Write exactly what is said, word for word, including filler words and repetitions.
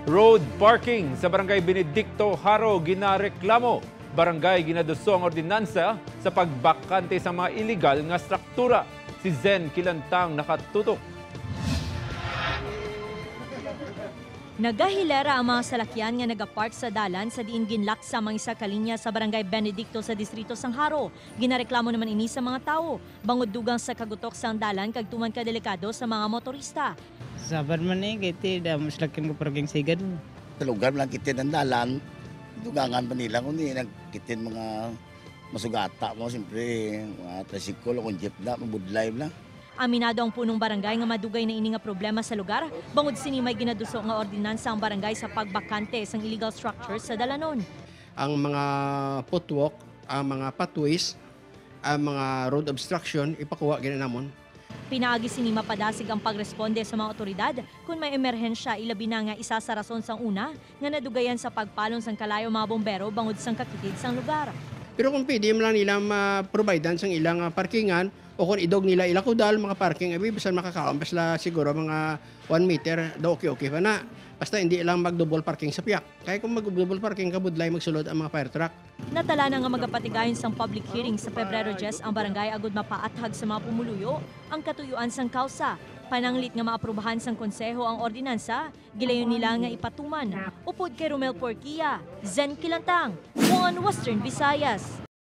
Road parking sa Barangay Benedicto Jaro ginareklamo. Barangay ginaduso ang ordinansa sa pagbakante sa mga iligal nga struktura. Si Zen Kilantang nakatutok. Nagahilera ang mga salakyan nga nagapark sa dalan sa diin ginlaksa ang isa ka linya sa Barangay Benedicto sa Distrito sang Jaro. Ginareklamo naman ini sa mga tawo bangod dugang sa kagutok sang dalan kag tuman ka delikado sa mga motorista. Sabad man ni kay ti da mas laking ko parking sigad mo. Sa lugar lang kitin ang dalan, dugangan pa nila kundi nagkitin mga masugata mo, siyempre, mga tricycle o kung jeep na, mabudlay na. Aminado ang punong barangay nga madugay na ini nga problema sa lugar, bangod sini may ginaduso nga ordinansa ang barangay sa pagbakante sang illegal structures sa dalanon. Ang mga footwalk, ang mga pathways, ang mga road obstruction, ipakuha gina namon. Pinaagi sini mapadasig ang pagresponde sa mga otoridad kon may emerhensya, ilabi na nga isa sa rason sang una nga nadugayan sa pagpalong sang kalayo ang mga bombero bangod sang kakitid sang lugar. Pero kung pwede man lang nila ma-providean sang ilang ah, parkingan o kung idog nila ila kudal, mga parking, abi, bisan makakaon pa sila siguro mga one meter, daw okay-okay pa na. Basta hindi lang mag-double parking sa piyak. Kaya kung mag-double parking, kabudlay magsulod ang mga fire truck. Natala na nga magapatigayon sang public hearing sa Pebrero diyes ang barangay agud mapaathag sa mga pumuluyo ang katuyuan sang kausa. Pananglit nga maaprubahan sang konseho ang ordinansa, gilayon nila nga ipatuman. Upod kay Romel Porquia, Zen Kilantang, One Western Visayas.